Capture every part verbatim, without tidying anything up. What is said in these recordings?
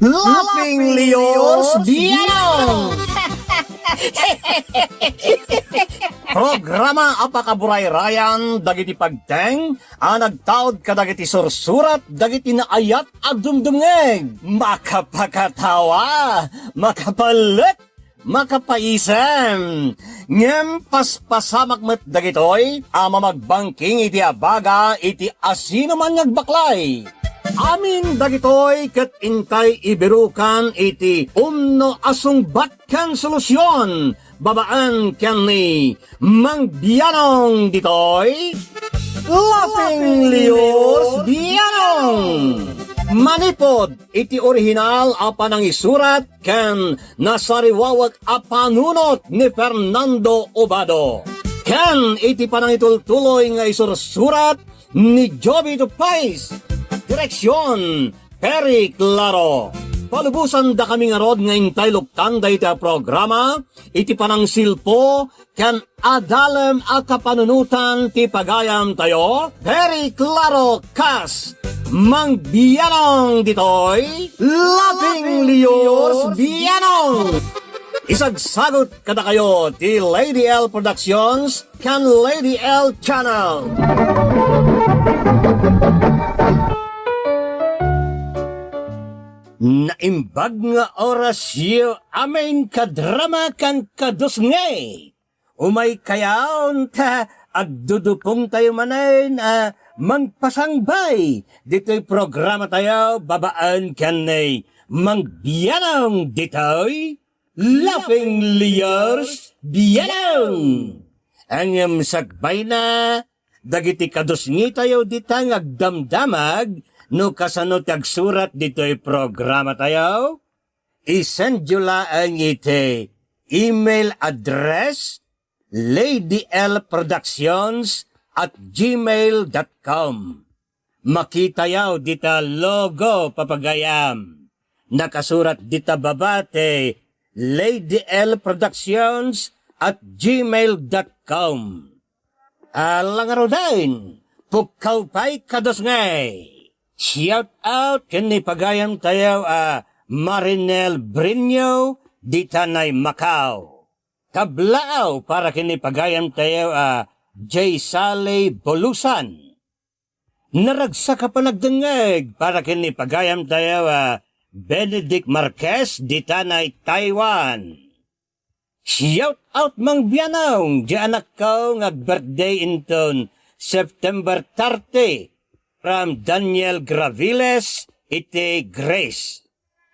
Laughing Leos Bianong! Programa a pakaburayrayan dagiti pagteng a nagtaud kadagiti sursurat dagiti naayat a dumdumngeg. Makapakatawa, makapalek, makapaisem. Ngem paspasamak met dagitoy a mamagbangking iti abaga iti asinoman nga agbaklay. Amin dagitoy ket intay ibirukan iti umno a sungbat ken solusion babaen ken ni Mang Bianong ditoy, Laughing Leos Bianong. Manipod iti orihinal a panangisurat ken nasariwawek a panunot ni Fernando Obado, ken iti panangitultuloy nga isursurat ni Jovito Pais. Direksion, Perry Claro. Palubosandakami ngarud nga intay luktan dayta a programa iti panangsilpo ken adalem a kapanunotan ti pagayamtayo, Perry Claro kas Mang Bianong ditoy, Laughing Leos Bianong. Isagsagut kadakayo ti Lady L Productions ken Lady L Channel. Naimbag nga orasyo, amin kadrama ken kadusngeg. Umaykayon ta agdudupongtayo manen a mangpasangbay ditoy programatayo babaen ken ni Mang Bianong ditoy Laughing Leos Bianong. Ngem sakbayna, dagiti kadusngitayo dita nga agdamdamag no kasano ti agsurat ditoy programatayo, isendyo laeng iti email address, lady l productions at gmail dot com. Makitayo dita logo, papagayam. Nakasurat dita baba ti lady l productions at gmail dot com. Ala ngaruden, pukkaw pay kadusngeg. Shout out ken ni pagayamtayo a Marinel Brinio dita nay Macau. Tablaaw para ken ni pagayamtayo a J Sally Bolusan. Naragsak a panagdengngeg para ken ni pagayamtayo a Benedict Marquez dita nay Taiwan. Shout out Mang Bianong, di anakko nga ag-birthday inton September thirty, from Daniel Graviles iti Greece.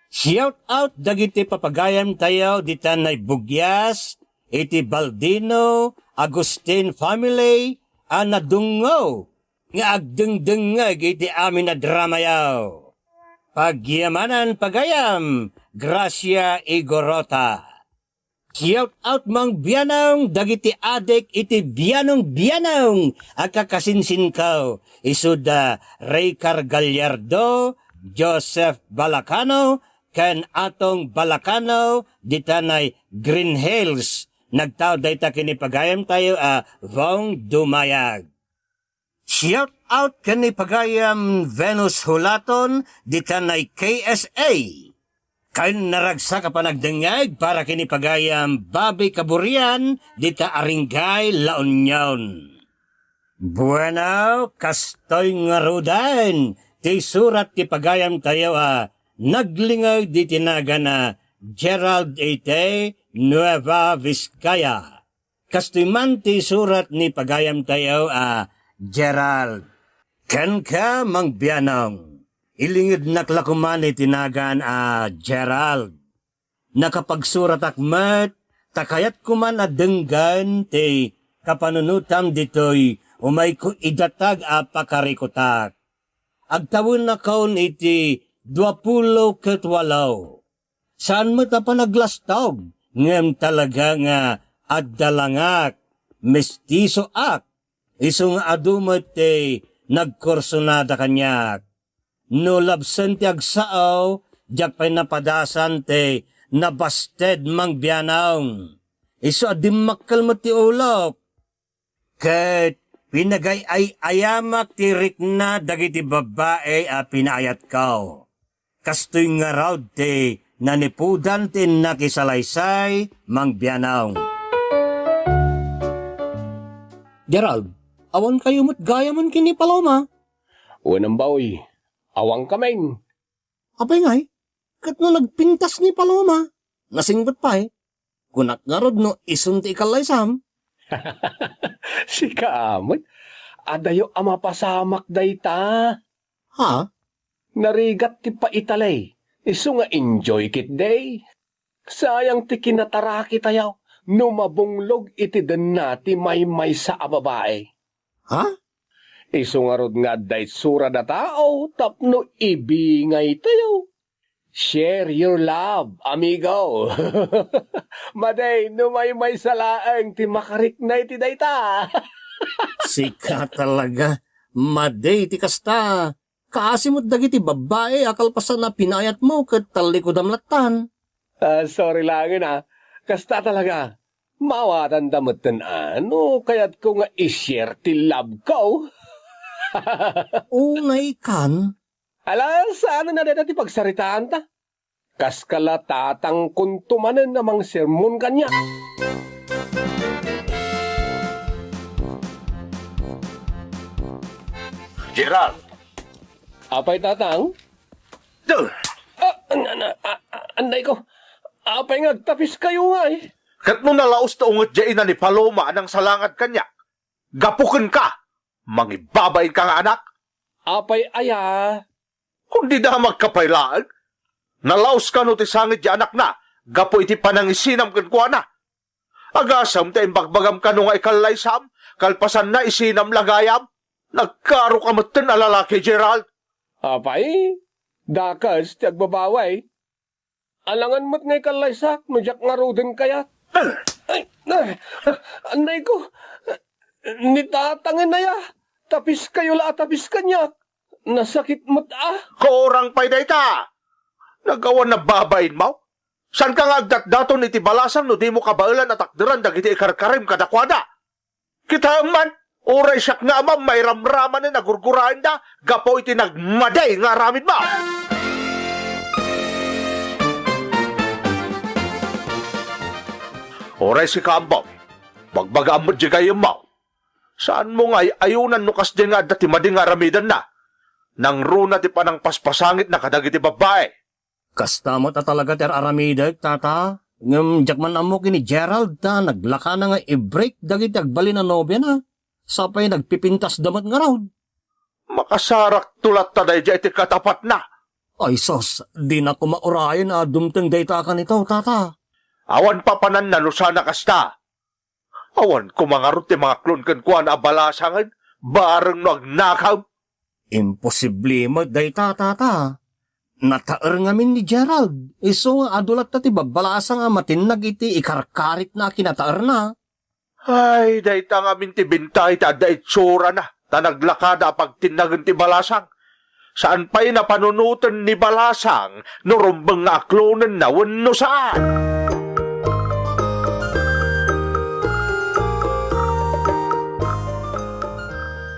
Shout out dagiti papagayamtayo dita nay Bugias, iti Baldino, Agustin family, a nadungngo nga agdengdengngeg iti amin a dramayo. Pagyamanan pagayam, Gracia Igorota. Shout out Mang Bianong dagiti adik iti Bianong Bianong a kakasinsinko, isuda Raycar Gallardo, Joseph Balacano, ken Atong Balacano dita nay Green Hills. Nagtaud dayta ken ni pagayamtayo a Vong Dumayag. Shout out ken ni pagayam Venus Hulaton dita nay K S A. Ken naragsak a panagdengngeg para ken ni pagayam Bobby Kaburian dita Aringay, La Union. Bueno, kastoy ngaruden ti surat ti pagayamtayo a naglingeg diti nagan a Gerald iti Nueva Vizcaya. Kastoy man ti surat ni pagayamtayo a Gerald. Kenka, Mang Bianong, ilingednak la koman iti nagan a Gerald. Nakapagsuratak met ta kayatko man a denggen ti kapanunotam ditoy umayko idatag a pakarikutak. Agtawennakon iti duapulo ket walo. Saan met a panaglastog, ngem talaga nga adda langak, mestisoak, isu nga adu met ti nagkursunada kaniak. No labsen ti agsao, diak pay napadasan ti nabasted Mang Bianong. Isu a dimmakkel met ti ulok. Ket pinagay-ay-ayamak ti rikna dagiti babbai a pinaayatko. Kastoy ngarud ti nanipudan ti nakisalaysay, Mang Bianong. Gerald, awan kayo met gayam ken ni Paloma? Wen, Ambaoy, awan kamin. Apay ngay, ket no nagpintas ni Paloma, nasingpet pay. Kunak ngarud no isun ti ikallaysam. Sika met, adayo a mapasamak dayta. Ha? Narigat ti paitalay, isu nga enjoy ketdi. Sayang ti kinataraki tayo no mabunglog iti denna ti maymaysa a babae. Ha? Isu ngarud nga adda itsura da tao tapno ibingay tayo. Share your love, amigo. Madi no maymaysa laeng ti makarikna iti dayta. Sika talaga. Madi ti kasta. Kaasi met dagiti babbai a kalpasan a pinayatmo ket tallikudam lattan. Ah, sorry laengen, ah. Kasta talaga. Mawatanda metten, ah, no kayatko nga i-share ti love ko. Unay kan? Ala, saan na deta ti pagsaritaanta? Kas kala tatangkonto manen a mangsermon kaniak. Gerald! Apay, Tatang? Duh! Ah, an-, an-, a-, a-, anday ko. Apay nga agtapiskayo ngay? Ket no nalaos ta unget diay ina ni Paloma a nangsalangad kaniak, gapu kenka, mangibabainka nga anak? Apay aya? Kundi damagka pay laeng. Nalaos kano ti sangit ti anakna gapu iti panangisinam kenkuana. Agasem ta imbagbagam kano nga ikallaysam, kalpasanna isinam la gayam. Nagkaroka metten a lalaki, Gerald. Apay, dakes ti agbabawi. Alangan met nga ikallaysak no diak ngaruden kayat. Ay, ay, anday ko. Ni tatangen aya, tapiskayo la a tapis kaniak. Nasakit met a. Kurang pay dayta. Nagawan na babainmo. Saanka nga agdatdaton iti balasang no dimo kabaelan a takderan dagiti ikarkarim kadakuada. Kitaem man, uray siak nga amam mairamramanen a gurguraenda gapu iti nagmadi nga aramidmo. Uray sika, Ambaw, bagbagaam met di gayyemmo. Saanmo nga ay-ayunan no kasdi nga adda ti madi nga aramidenna. Nangruna ti panangpaspasangitna kadagiti babbai. Kasta met a talaga ti ar-aramidek, Tata. Ngem diak man ammo ken ni Gerald ta naglakana nga i-break dagiti agbalin a nobiana. Sapay nagpipintasda met ngarud. Makasarakto latta daydiay iti katapatna. Ay sus, dina koma urayen a dumteng dayta a kanito, Tata. Awan papananna no saan a kasta. Awan koma ngarud ti mangaklon kenkuana a balasangen, bareng no agnakaem. Imposible met dayta, Tata. Nataer ngamin ni Gerald. Isu nga adu latta ti babbalasang a matinnag iti ikarkaritna a kinataerna. Ay, dayta ngamin ti bintay ti adda itsurana, ta naglakada a pagtinnagen ti balasang. Saan pay napanunoten ni balasang no rumbeng nga aklonenna wenno saan.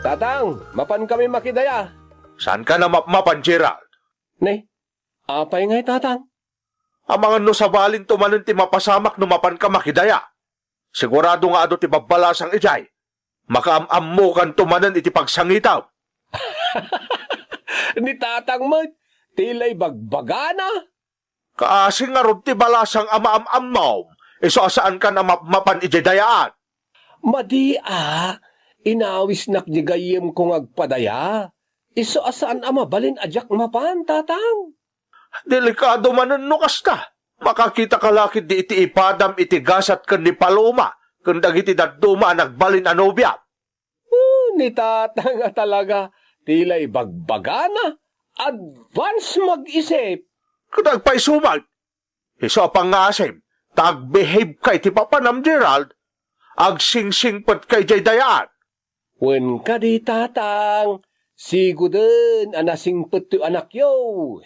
Tatang, mapan kami makidaya. Saanka namapmapan, Gerald? Ne, apay ngay, Tatang? Amangan no sabalinto manen ti mapasamak no mapanka makidaya. Sigurado nga adu ti babbalasang idiay. Makaam-ammokanto manen iti pagsangitam. Ni Tatang met, ti la ibagbagana. Kaasi ngarud ti balasang a maam-ammom, isu a saankan a mapmapan idiay dayaan. Madi a, inawisnak di gayyemko nga agpadaya. Isu a saan a mabalin a diak mapan, Tatang. Delikado manen no kasta. Makakitaka la ketdi iti ipadam iti gasat ken ni Paloma ken dagiti dadduma a nagbalin a nobiam. Oh, ni Tatang a talaga, ti la ibagbagana, advance mag-isip. Ket agpayso met, isu a pangngaasim, ta agbehave ka iti papanam, Gerald, agsingsingpet ka idiay dayaan. Wen kadi, Tatang, siguden a nasingpet toy anakyo,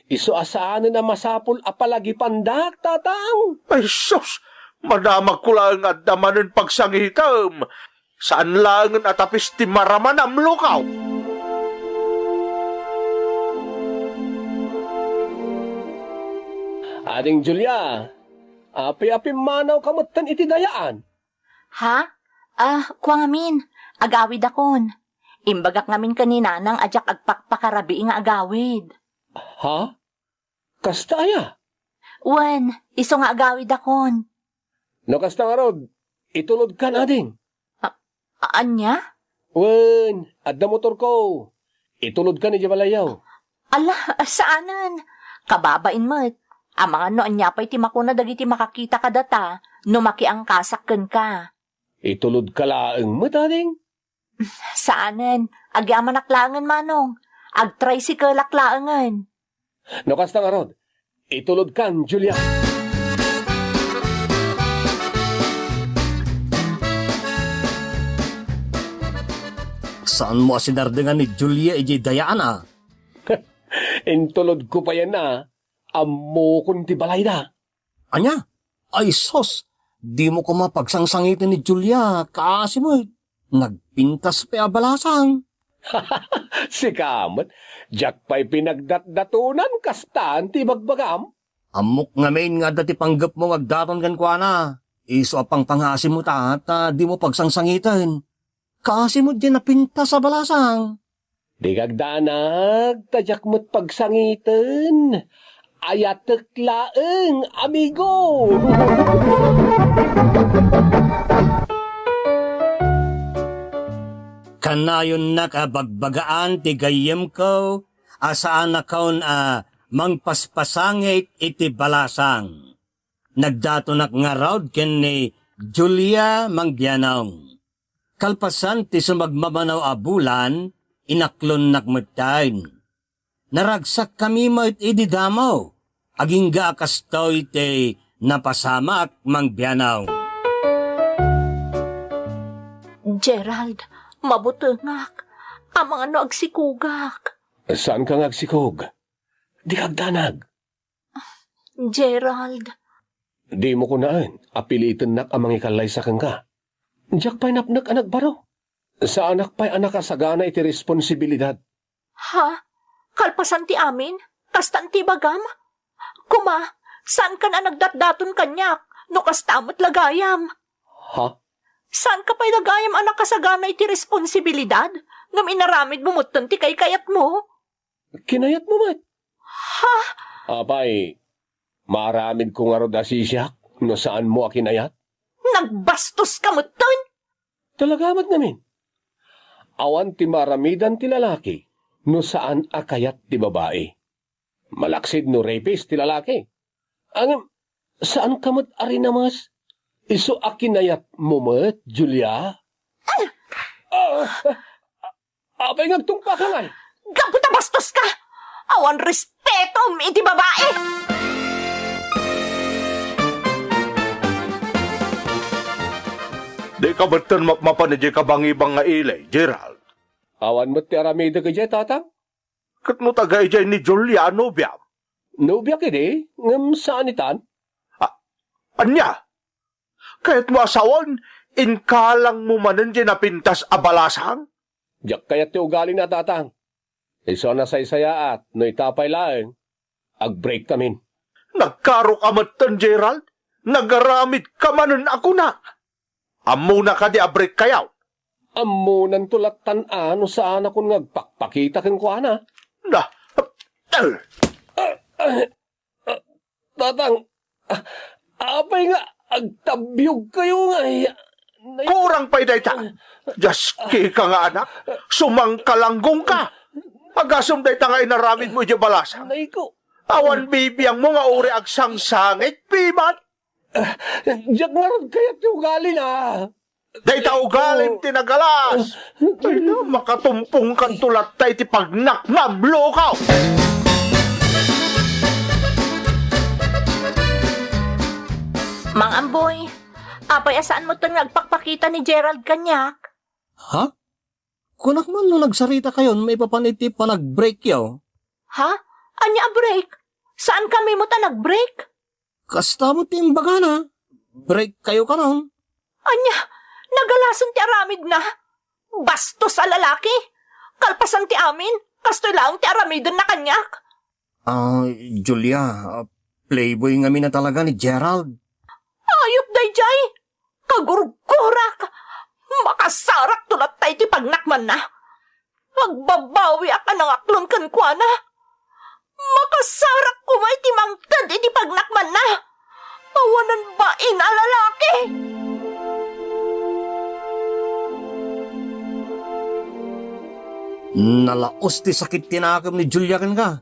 isu a saanen a masapul a palagipandak, Tatang. Ay sus, madamagko laeng adda manen pagsangitem. Saan laengen a tapis ti maramanam, lukaw. Ading Julia, apay a pimmanawka metten iti dayaan? Ha? Ah, kua ngamin, agawidakon. Imbagak ngamin ken ni Nanang a diak agpakpakarabii nga agawid. Ha? Kasta aya? Wen, isu nga agawidakon. No kasta ngarud, itulodkan, ading. A-, ania? Wen, adda motorko. Itulodkan idiay balayyo. Ala, saanen. Kababain met. Amangan no ania pay ti makuna dagiti makakita kadata no makiangkasak kenka. Itulodka laeng met, ading? Saanen. Agyamanak laengen, manong. Agtricycle-ak laengen. No kasta ngarud, itulodkan, Julia. Saanmo a sinardengan ni Julia idiay dayaan, a? Intulodko payen, a. Ammokon ti balayda. Ania? Ay sus, dimo koma pagsangsangiten ni Julia, kaasi met. Nagpintas pay a balasang. Sika met, diak pay pinagdatdatonan kastan ti ibagbagam. Ammok ngamin nga adda ti panggepmo nga agdaton kenkuana. Isu a pangpangasim ta, ta dimo pagsangsangiten. Kaasi met diay napintas a balasang. Di kagdanag, ta diak met pagsangiten. Ayatek laeng, amigo! Kanayonnak a bagbagaan ti gayyemko a saanakon a mangpaspasangit iti balasang. Nagdatonak ngarud ken ni Julia Mangbianong. Kalpasan ti sumagmamano a bulan, inaklonnak metten. Naragsakkami met idi damo. Agingga a kastoy ti napasamak, Mangbianong. Gerald, mabutengak. Amangan no agsikogak. Saanka nga agsikog? Di kagdanag. Gerald. Dimo kunaen a pilitennak a mangikallaysa kenka. Diak pay napnek a nagbaro. Saanak pay a nakasagana iti responsibilidad. Ha? Kalpasan ti amin? Kastan ti ibagam? Kuma, saankan a nagdatdaton kaniak no kasta met la gayam? Ha? Saanka pay la gayam a nakasagana iti responsibilidad ngem inaramidmo metten ti kaykayatmo? Kinayatmo met. Ha? Apay, maaramidko ngarud a sisiak no saanmo a kinayat? Nagbastoska metten! Talaga met ngamin. Awan ti maaramidan ti lalaki no saan a kayat ti babai. Malaksid no rapist ti lalaki. Ngem, saanka met a rinames? Isu a kinayatmo met, Julia? Ah! Apay nga agtungpaka ngay? Gapu ta bastoska! Awan respetom iti babai! Dika metten mapmapan idiay kabangibang nga ili, Gerald. Awan met ti aramidek idiay, Tatang. Ket no taga idiay ni Julia a nobiam? Nobiak idi, ngem saan itan. A-, ania? Kayatmo a sawen, inkalangmo manen diay napintas a balasang? Diak kayat ti ugalina, Tatang. Isu a nasaysayaat no ita pay laeng, agbreakkamin. Nagkaroka metten, Gerald. Nagaramidka manen a kuna. Ammona kadi a breakkayo? Ammonanto lattan a no saanakon nga agpakpakita kenkuana. Na, Tatang, a-, apay nga agtabiogkayo nga ay-, nay- Kurang pay dayta. Diaskika nga anak, sumangkalanggongka. Agasem dayta nga inaramidmo idiay balasang. Nay ko. Awan bibiangmo nga uray agsangsangit, Piman. Diak ngarud kayat ti ugalina. Dayta ugalim ti nagalas. Ay na, makatumpongkanto latta iti pagnaknablokaw. Mang Amboy, apay a saanmo ton nga agpakpakita ni Gerald kaniak? Ha? Kunak man no nagsaritakayon maipapan iti panag-breakyo. Ha? Ania a break? Saankami met a nag-break? Kasta met ti imbagana, breakkayo kanon. Ania, nagalasen ti aramidna? Bastos a lalaki! Kalpasan ti amin, kastoy laeng ti aramidenna kaniak. Ah, Julia, ah, Playboy ngamin a talaga ni Gerald. Ayup daydiay! Kagurgurak! Makasarakto latta iti pagnakmanna. Agbabawiak a nangaklon kenkuana. Makasarak koma iti mangted iti pagnakmanna. Awanan bain a lalaki! Nalaos ti sakit ti nakem ni Julia kenka.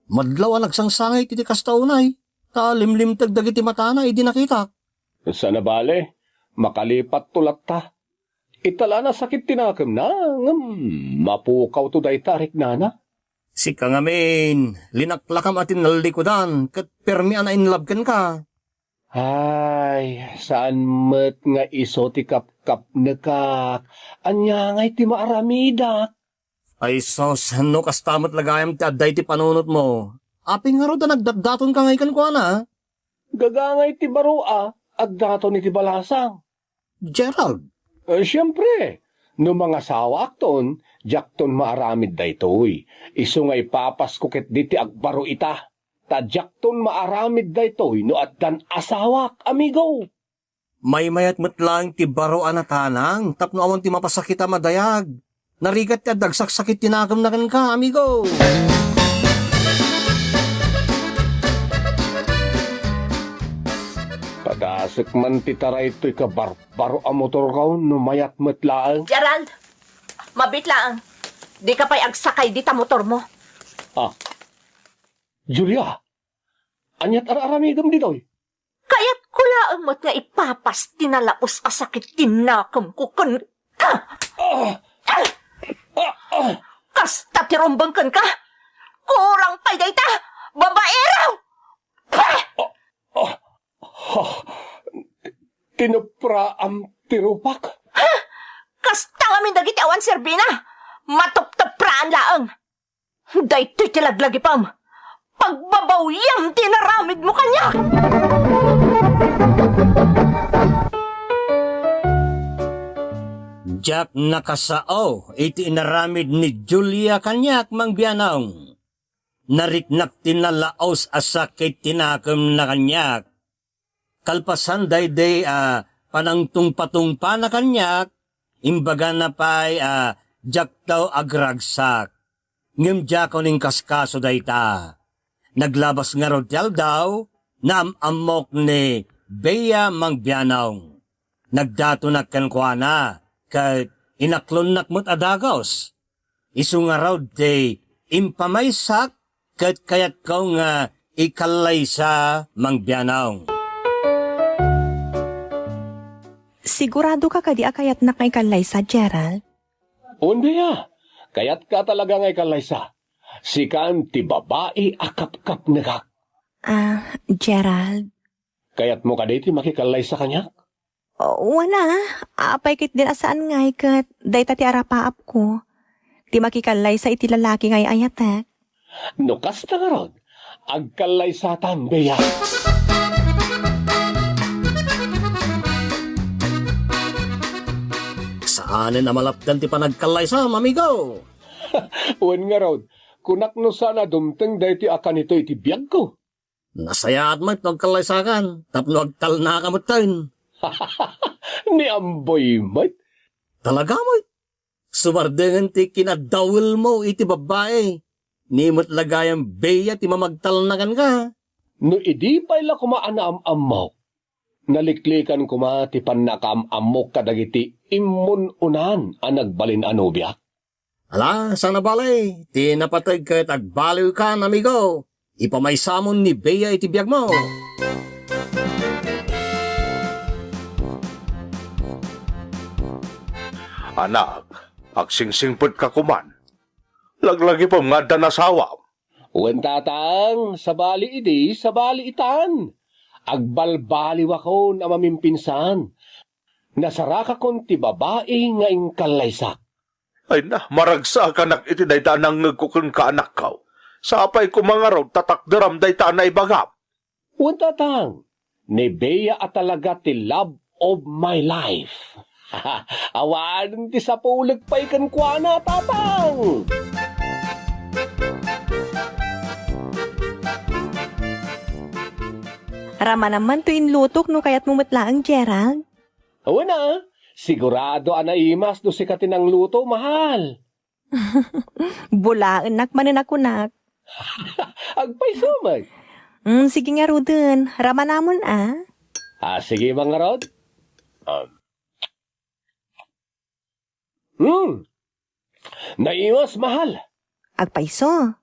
Madlaw a nagsangsangit iti kasta unay, ta limlimteg dagiti matana idi nakitak. Saan a bale, makalipatto latta. Ita la a nasakit ti nakemna, ngem mapukawto dayta a riknana. Sika ngamin, linaklakam a tinnallikudan, ket permi a nainlove kenka. Ay, saan met nga isu ti kapkapnekak. Ania ngay ti maaramidak? Ay sus, no kasta met la gayam ti adda iti panunotmo, apay ngarud a nagdatdatonka ngay kenkuana? Gagangay ti baro a agdaton iti balasang. Gerald! Eh, siempre, no mangasawaakton, diakton maaramid daytoy. Isu nga ipapasko ketdi ti agbaro ita, ta diakton maaramid daytoy no addan asawak, amigo. Maymayat met laeng ti baro a natanang tapno awan ti mapasakit a madayag. Narigat ti adda agsaksakit ti nakemna kenka, amigo. Padasek man ti taraytoy kabarbaro a motorko no mayat met laeng. Gerald, mabit laeng. Dika pay agsakay dita motormo. Ah. Julia, aniat ar-aramidem ditoy? Kayatko laeng met nga ipapas ti nalaus a sakit ti nakemko kenka. Ah! Ah! Ah! Kasta ti rumbeng kenka? Kurang pay dayta, babaero! Pah! Ah! Ah! Ha! Tinupraam ti rupak? Ha? Kasta ngamin dagiti awan serbina. Matuptupraan laeng. Daytoy ti laglagipem. Pagbabawiam ti inaramidmo kaniak! Diak nakasao iti inaramid ni Julia kaniak, Mang Bianong. Nariknak ti nalaos a sakit ti nakemna kaniak. Kalpasan daydi a panangtungpatungpana kaniak, imbagana pay a diakto agragsak. Ngem diakon inkaskaso dayta. Naglabas ngarud ti aldaw, naam-ammok ni Bea, Mang Bianong. Nagdatonak kenkuana, ket inaklonnak met a dagus. Isu ngarud ti impamaysak ket kayatko nga ikallaysa, Mang Bianong. Siguradoka kadi a kayatnak nga ikallaysa, Gerald? Wen, Bea. Kayatka talaga nga ikallaysa. Sikan ti babai a kapkapnekak. Ah, Gerald. Kayatmo kadi ti makikallaysa kaniak? O, wen a, apay ketdin a saan ngay ket dayta ti arapaapko, ti makikallaysa iti lalaki nga ay-ayatek. No kasta ngarud, agkallaysatan, Bea. Saanen a malapdan ti panagkallaysam, amigo. Wen ngarud, kunak no saan a dumteng daytoy a kanito iti biagko. Nasayaat met no agkallaysakan, tapno agtalnaka metten. Ni Amboy met. Talaga met. Sumardengen ti kinadawelmo iti babbai. Ni met la gayam Bea ti mamagtalna kenka. No idi pay la koma a naam-ammok, naliklikan koma ti pannakaam-ammok kadagiti immun-unan a nagbalin a nobiak. Ala, saan a bale, ti napateg ket agbaliwkan, amigo. Ipamaysamon ni Bea iti biagmo. Anak, agsingsingpetka koman. Laglagipem nga addan asawam. Wen, tatang, sabali idi, sabali itan. Agbalbaliwakon a mamimpinsan. Nasarakakon ti babai nga inkallaysak. Ay na, maragsakanak iti dayta a nangngegko kenka, anakko. Sapay koma ngarud ta takderam dayta a naibagam. Wen, tatang, ni Bea a talaga ti love of my life. Awanen ti sapulek pay kenkuana, tatang! Ramanam man to inlutok no kayatmo met laeng, Gerald. Wen a, sigurado a naimas no sika ti nangluto, mahal. Bulaennak manen a kunak. Agpayso met. Mm, sige ngaruden, ramanamon a. Ah, sige man ngarud. Um. Hmm. Naimas, mahal. Agpayso.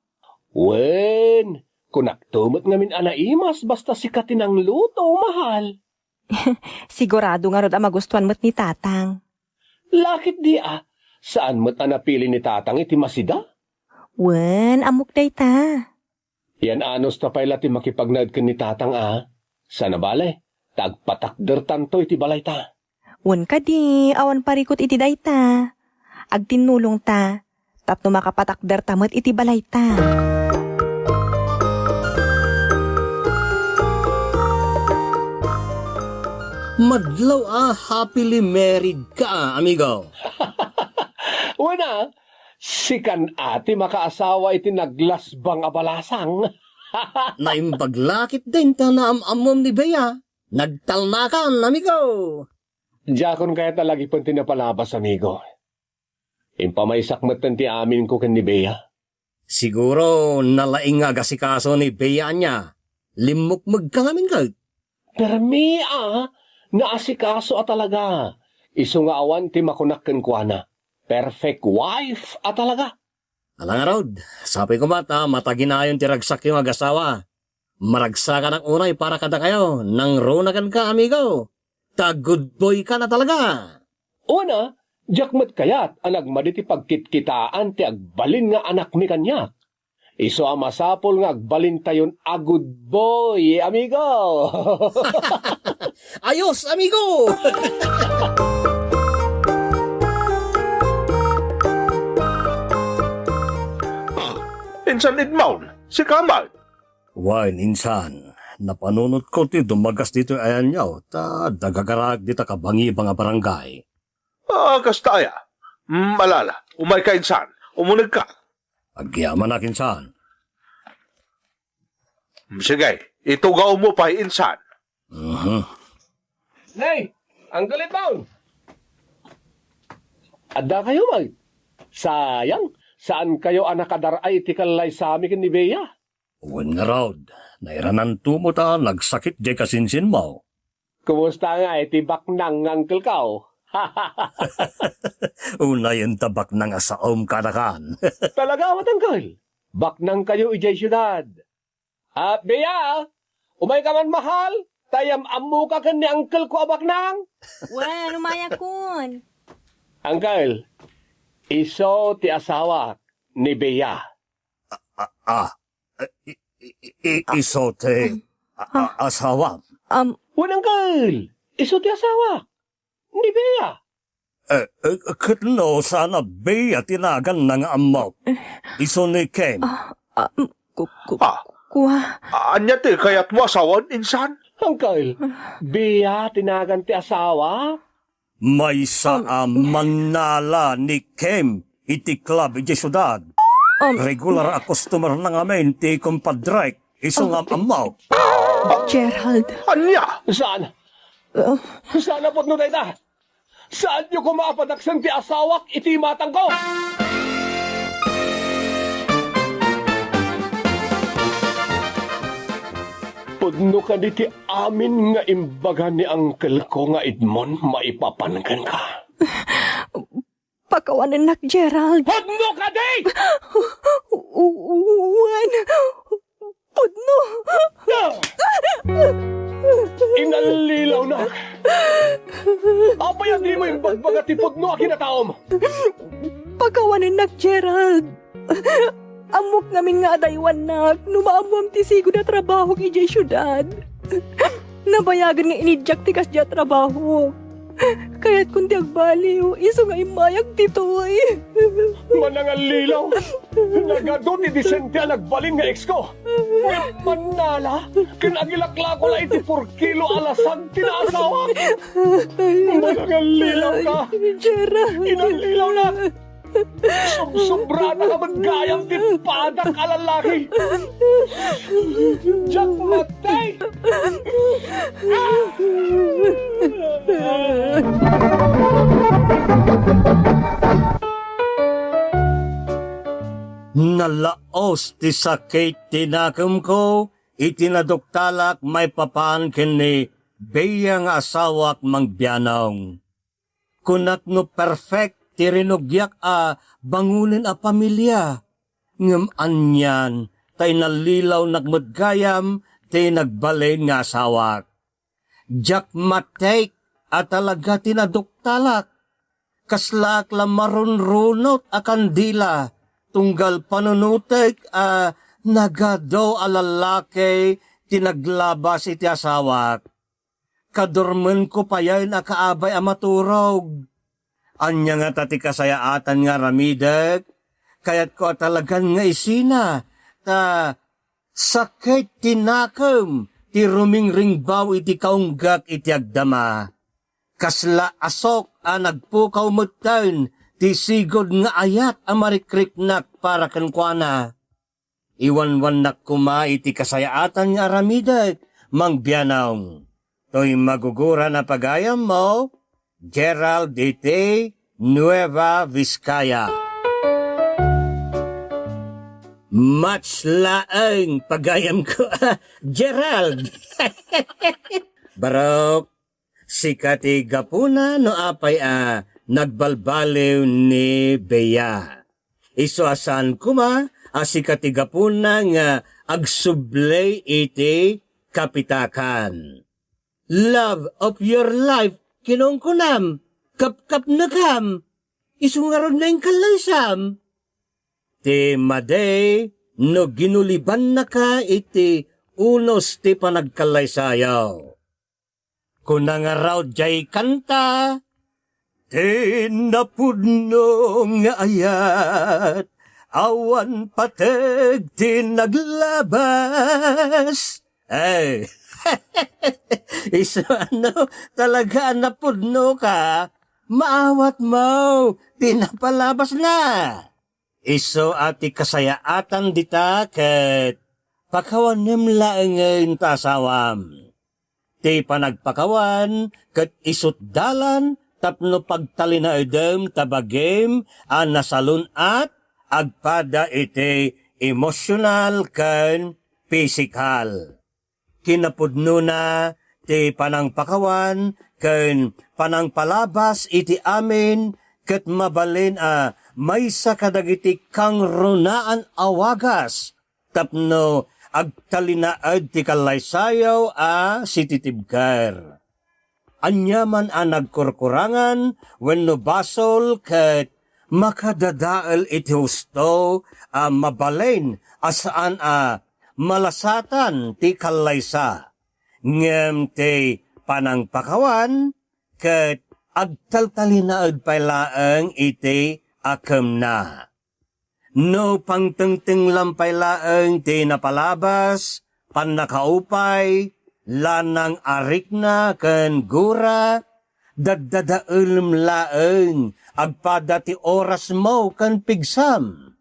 Wen, kunakto met ngamin a naimas basta sika ti nangluto, mahal. Sigurado ngarud a magustuan met ni Tatang. Lakit di a, saan met a napili ni Tatang iti masida? Wen, ammok dayta. Yan anus ta pay la ti makipagnaed ken ni Tatang a. Sana bale, ta agpatakdertanto iti balayta. Wen kadi, awan parikut iti dayta. Agtinnulongta, tapno makapatakderta met iti balayta. Madlaw a happily married ka, amigo. Wen a, sikan a ti makaasawa iti naglasbang a balasang. Naimbag lakit din ta naam-ammom ni Bea. Nagtalnakan, amigo. Diakon kayat a lagipen ti napalabas, amigo. Impamaysak metten ti aminko ken ni Bea. Siguro, nalaing nga agasikaso ni Bea ania. Limmukmegka ngamin ket. Permi a, naasikaso a talaga. Isu nga awan ti makunak kenkuana. Perfect wife a talaga. Ala ngarud, sapay koma ta mataginayon ti ragsakyo nga agasawa. Maragsakanak unay para kadakayo, nangruna kenka, amigo. Ta good boy ka na talaga. Una, diak met kayat a nagmadi ti pagkitkitaan ti agbalin nga anakmi kaniak. Isu a masapul nga agbalintayon a good boy, amigo. Ayos, amigo! Ah, insan Edmond, sika met? Wen, insan, napanunotko ti dumagas ditoy ayanyo, ta dagagaraek dita kabangibang a barangay. Ah, kasta aya? Mm, ala, ala, umayka insan, umunegka. Agyamanak insan. Mm, sige, itugawmo pay insan. Mhm. Nay, Uncle Edmond! Adda kayo, Mike? Sayang, saan kayo a nakadar-ay iti kallaysami ken ni Bea? Wen ngarud, nairananto met a nagsakit diay kasinsinmo. Kumusta nga iti baknang nga uncle ko? Unayen ta baknang a saom kanakan. Talaga met, uncle? Baknang kayo idiay siudad? Ah, Bea, umayka man, mahal, ta yam-ammoka ken ni uncle ko a baknang. Wen, umayakon. Uncle, isu ti asawak ni Bea. Ah, ah, ah, i-, i-, i-, i-, isu ti, ah, ah, asawam. Am. Wen, uncle, isu ti asawak ni Bea. Eh, eh, ket no, saan a Bea ti naganna nga ammok. Isu ni Kim. Ah, ah, mm, ku-, ku-, Ah. Kua. Ania ti kayatmo a sawen, insan? Uncle, Bea ti nagan ti asawa? Maysa a mannala ni Kim iti club idiay siudad. Um, regular a customer na ngamin ti kumpadrek. Isu nga am-ammo. Gerald. Ania? Saan? Uh, Saan a pudno dayta? Saanyo koma a padaksen ti asawak iti imatangko? Pudno kadi ti amin nga imbaga ni uncle ko nga Edmond maipapan kenka? Pakawanennak, Gerald. Pudno kadi! U-, u-, wen. Pudno. Inallilawnak. Apay a dimo imbagbaga ti pudno a kinataom? Pakawanennak, Gerald. Ammok ngamin nga adaywannak no maammoam ti sigud a trabahok idiay siudad. Nabayagen nga iniddiak ti kasdiay a trabaho. Kayatkon ti agbaliw, isu nga immayak ditoy. Manangallilaw! Nagadu ti disente a nagbalin nga ex ko! Ngem mannala ken agilaklako la iti purkilo a lasag ti naasawak! Manangallilaw ka! Gerald! Inallilaw na! Sobsobra na ka met gayam ti padak a lalaki. Diak matay. Nalaos ti sakit ti nakemko iti naduktalak maipapan ken ni Bea nga asawak, Mang Bianong. Kunak no perfect ti rinugiak a bangonen a pamilia, ngem anian ta inallilawnak met gayam ti nagbalin nga asawak. Diak matek a talaga ti naduktalak. Kaslaak la marunrunot a kandila, tunggal panunotek a nagadu a lallaki ti naglabas iti asawak. Kadurmenko payen a kaabay a maturog. Ania ngata ti kasayaatan nga aramidek? Kayatko a talagan nga isina, ta sakit ti nakem ti rumingringbaw iti kaunggak iti agdama. Kasla asok a nagpukaw metten ti sigud nga ayat a marikriknak para kenkuana. Iwanwannak koma iti kasayaatan nga aramidek, Mang Bianong. Toy maguguran a pagayammo, Gerald iti Nueva Vizcaya. Match laeng pagayamko, Gerald. Barok, sika ti gapuna no apay a nagbalbaliw ni Bea. Isu a saan koma a sika ti gapuna nga agsubli iti kapitakan. Love of your life, kinunkunam, kapkapnekam, isu ngarud nga inkallaysam. Ti madi no ginulibannaka iti unos ti panagkallaysayo. Kuna ngarud jay kanta, "Ti napudno nga ayat, awan pateg ti naglabas." Ay, isu ano, talaga a napudno ka, maawat mo ti napalabas na. Isu a ti kasayaatan dita ket pakawanem laengen ta asawam. Ti panagpakawan ket isut dalan tapno pagtalinaedem ta bagim a nasalun-at agpada iti emosyonal ken pisikal. Kinapudnona ti panangpakawan ken panangpalabas iti amin ket mabalin a maysa kadagiti kangrunaan a wagas tapno agtalinaed ti kallaysayo a sititibker. Aniaman a nagkurkurangan wenno basol ket makadadael iti husto a mabalin a saan a malasatan ti kallaysa. Ngem ti panangpakawan ket agtaltalinaed pay laeng iti akemna. No pangtengtenglam pay laeng ti napalabas, pannakaupay, lanang a rikna ken gura, daddadaelem laeng agpada ti orasmo ken pigsam.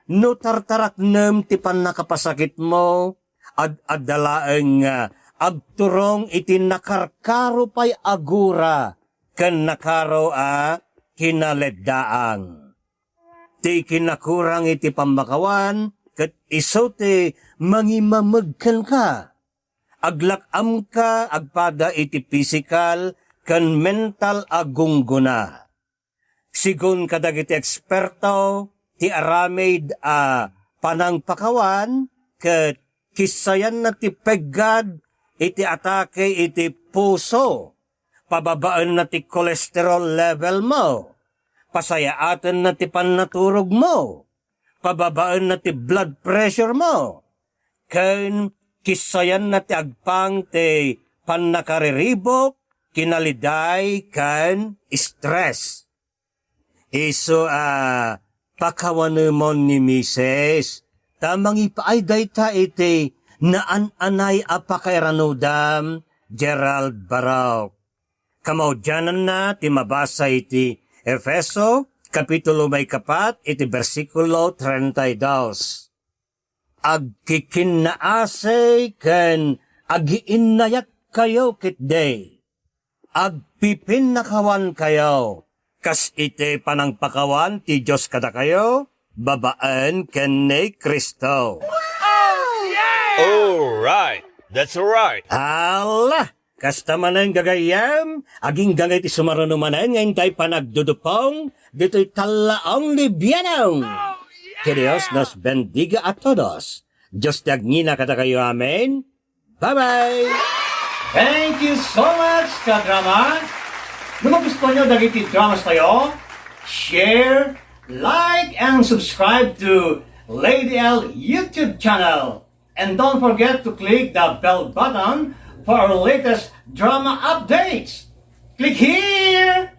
No tartaraknem ti pannakapasakitmo, ad-adda laeng nga agturong iti nakarkaro pay a gura ken nakaro a kinaleddaang. Ti kinakurang iti pammakawan ket isu ti mangimameg kenka. Aglak-amka agpada iti pisikal ken mental a gunggona. Sigun kadagiti eksperto, ti aramid a panangpakawan ket kissayanna ti peggad iti atake iti puso, pababaenna ti cholesterol level mo, pasayaatenna ti pannaturog mo, pababaenna ti blood pressure mo, ken kissayanna ti agpang ti pannakariribok, kinaliday, ken stress. Isu a pakawanemon ni Misis, ta mangipaay dayta iti naan-anay a pakairanudam, Gerald Barok. Kamaudiananna ti mabasa iti Efeso kapitulo may kapat iti bersikulo treinta y dos. Agkikinnaasi ken agiinnayatkayo ketdi. Agpipinnakawankayo kas iti panangpakawan ti Dios kadakayo babaen ken ni Cristo. All right. That's right. Ala, kasta manen gagayyem, agingga nga iti sumaruno manen nga intay panagdudupong ditoy tallaong libianong. Que Dios nos bendiga a todos. Dios ti agngina kadakayo. Amen. Bye-bye! Thank you so much, kadrama! No magustuhan nyo dagiti dramas tayo, share, like, and subscribe to Lady L YouTube channel. And don't forget to click the bell button for our latest drama updates. Click here!